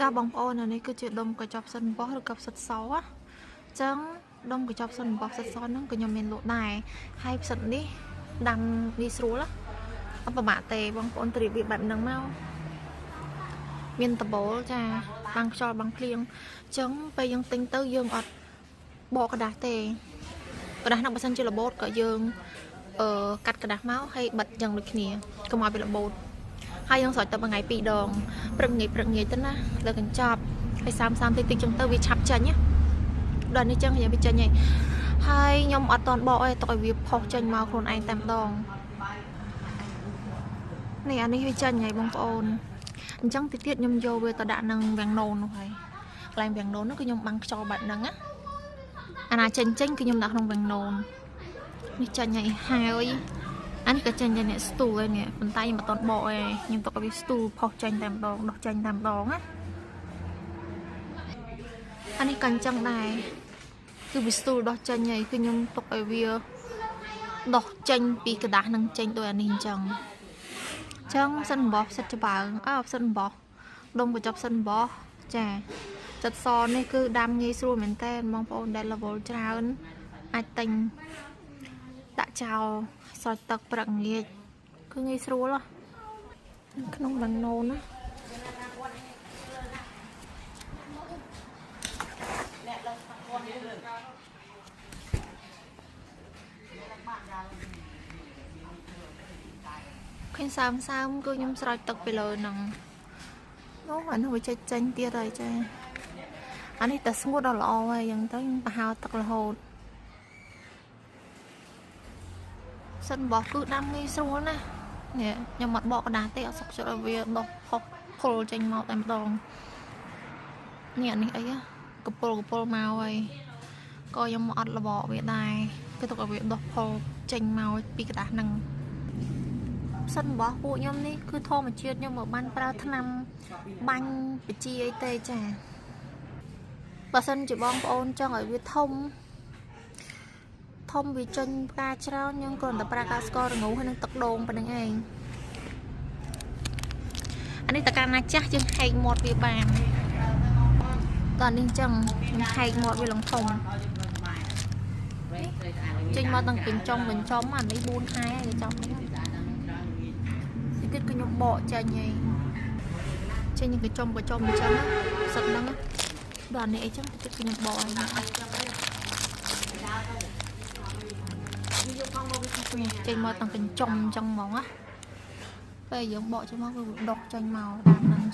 ចាបងប្អូនអានេះគឺជាដុំកញ្ចប់ផ្សិតអំបោះឬក៏ផ្សិតសអញ្ចឹងដុំកញ្ចប់ផ្សិតអំបោះផ្សិតសហ្នឹងក៏ខ្ញុំមានលក់ដែរហើយផ្សិតនេះដាំងាយស្រួលអត់ប្រមាថទេបងប្អូនត្រៀមវាបែបហ្នឹងមកមានដបូលចាបាំងខ្យល់បាំងភ្លៀងអញ្ចឹងពេលយើងទិញទៅយើងអត់បកក្រដាសទេក្រដាសហ្នឹងបើសិនជារបូតក៏យើងកាត់ក្រដាសមកហើយបិទយ៉ាងដូចគ្នាកុំឲ្យវារបូតហើយយើងស្រោចទឹកមួយថ្ងៃពីរដងព្រឹកងាយព្រឹកងាយទៅណាលើកញ្ចប់ហើយសាមសាមតិចតិចចឹងទៅវាឆាប់ចេញណាដល់នេះចឹងវាចេញហើយហើយខ្ញុំអត់តន់បកទេទុកឲ្យវាផុសចេញមកខ្លួនឯងតែម្ដងនេះអានេះវាចេញហើយបងប្អូនអញ្ចឹងតិចទៀតខ្ញុំយកវាទៅដាក់នឹងវាំងណូននោះហើយកន្លែងវាំងណូននោះគឺខ្ញុំបាំងខ្យល់បែបហ្នឹងណាអាណាចេញចេញគឺខ្ញុំដាក់ក្នុងវាំងណូននេះចេញហើយហើយអានេះក៏ចេញដែរនេះស្ទូលហើយនេះប៉ុន្តែខ្ញុំអត់តន់បកទេខ្ញុំទុកឲ្យវាស្ទូលផុសចេញតែម្ដងដោះចេញតែម្ដងណាអានេះក៏អញ្ចឹងដែរគឺវាស្ទូលដោះចេញហើយគឺខ្ញុំទុកឲ្យវាដោះចេញពីក្រដាសនឹងចេញដោយអានេះអញ្ចឹងអញ្ចឹងផ្សិតអំបោះផ្សិតច្បើងអើផ្សិតអំបោះដុំកញ្ចប់ផ្សិតអំបោះចាចិត្តសនេះគឺដាំងាយស្រួលមែនតើបងប្អូនដែលរវល់ច្រើនអាចទិញដាក់ចោលស្រោចទឹកព្រឹកងាយគឺងាយស្រួលក្នុងបាំងណូនណាឃើញសើមសើមគឺខ្ញុំស្រោចទឹកពីលើហ្នឹងអូអានោះវាចេញចេញទៀតហើយចាអានេះតែស្ងួតដល់ល្អហើយអញ្ចឹងទៅខ្ញុំប្រហើទឹករហូតសិនបោះគឺដាំងាយស្រួលណាស់នេះខ្ញុំអត់បកក្រដាសទេអត់សុខចិត្តឲ្យវាដុះផុសពុលចេញមកតែម្ដងនេះអានេះអីកពុលកពុលមកហើយក៏ខ្ញុំអត់របកវាដែរគឺទុកឲ្យវាដុះផុលចេញមកពីក្រដាសហ្នឹងផ្សិតរបស់ពួកខ្ញុំនេះគឺធម្មជាតិខ្ញុំមកបានប្រើថ្នាំបាញ់បជាអីទេចាបើសិនជាបងប្អូនចង់ឲ្យវាធំធំវាចេញផ្កាច្រើនយើងគ្រាន់តែប្រើកាស្ករងូហើយនឹងទឹកដូងប៉ុណ្្នឹងឯងអានេះតកាលណាចាស់យើងហែកមាត់វាបានតោះនេះអញ្ចឹងខ្ញុំហែកមាត់វាឡើងធំចេញមកទាំងកញ្ចុំកញ្ចុំអានេះ4ខែហើយកញ្ចុំនេះទៀតគឺខ្ញុំបកចេញហើយចេញកញ្ចុំកញ្ចុំអញ្ចឹងសិតហ្នឹងដល់នេះអីចឹងទៀតគឺខ្ញុំបកហើយចេញមកទាំងកញ្ចុំអញ្ចឹងហ្មងណាពេលយើងបកចេញមកគឺដុសចេញមកតាមហ្នឹង។